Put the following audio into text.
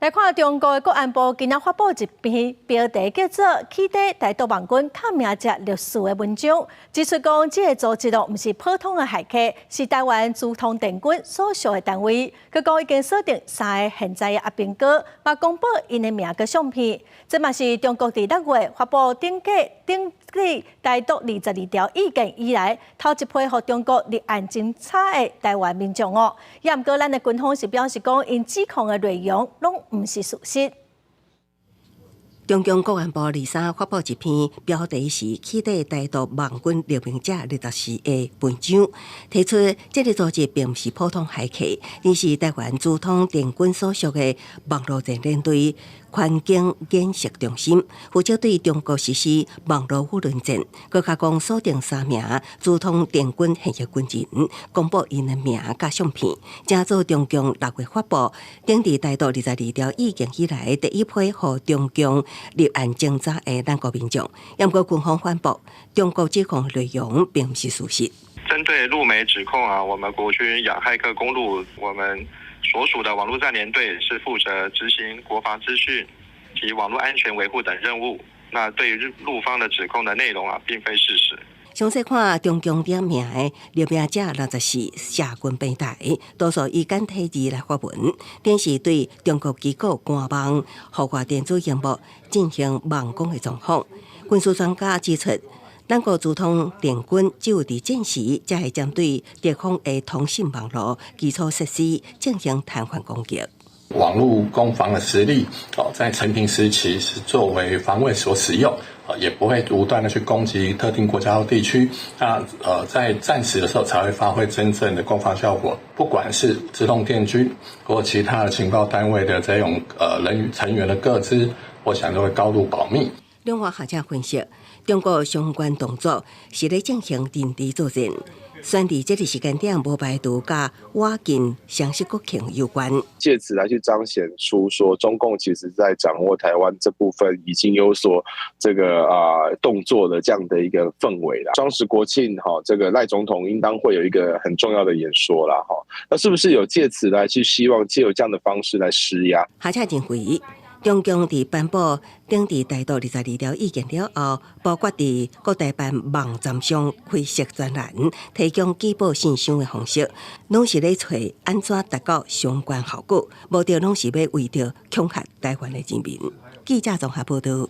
來看中國的國安部今仔發布一篇標題叫做《起底台獨網軍崁名者律師》的文章，指出講這个組織哦，毋是普通的駭客，是台灣資通電軍所屬的單位。閣講已經鎖定三个現在的阿兵哥，嘛公布𪜶的名佮相片。這嘛是中國佇6月發布登記台獨二十二條意見以來，頭一批予中國立案偵查的台灣民眾哦。也毋過，咱的軍方是表示講，𪜶指控的內容攏毋是事實。中共國安部23發布一篇標題是《起底台獨網軍匿名者律師》的文章，提出這个組織並毋是普通駭客，而是台灣資通電軍所屬的網路戰聯隊環境演習中心，負責對中國實施網路輿論戰。閣較講鎖定三名資通電軍現役軍人，公布𪜶的名佮相片，成做中共6月發布登記台獨二十二條意見以來第一批予中共立案偵查的咱國民眾。毋過軍方反駁，中國指控內容並毋是事實。針對陸媒指控啊，我們國軍養駭客攻入我們所屬的網絡戰聯隊，是負責執行國防資訊及網絡安全維護等任務。那對於陸方的指控的內容啊，並非事實。詳細看中共點名的匿名者64社群平台，多數以簡體字來發文，顯示對中國機構官網、覆蓋電子螢幕進行網攻的狀況。軍事專家指出，咱國資通電軍只有佇戰時，才會針對敵方的通信網路基礎設施進行癱瘓攻擊。網路攻防的實力，哦，在承平時期是作為防衛所使用，也不會無端的去攻擊特定國家或地區。那在戰時的時候才會發揮真正的攻防效果。不管是資通電軍或其他的情報單位的這種人成員的個資，我想都會高度保密。兩岸學者分析，中國相關動作是咧進行認知作戰，選佇這个時間點，無排除佮倚近雙十國慶有關。借此來去彰顯出說，中共其實在掌握台灣這部分已經有所這個動作的這樣的一個氛圍啦。雙十國慶哈，這個賴總統應當會有一個很重要的演說啦哈。那是不是有借此來去希望借由這樣的方式來施壓？學者認為，中共佇頒布登記台獨二十二條意見了後，包括佇國台辦網站上開設專欄，提供舉報信箱的方式，攏是咧揣按怎達到相關效果，無著攏是欲為著恐嚇台灣的人民。記者綜合報導。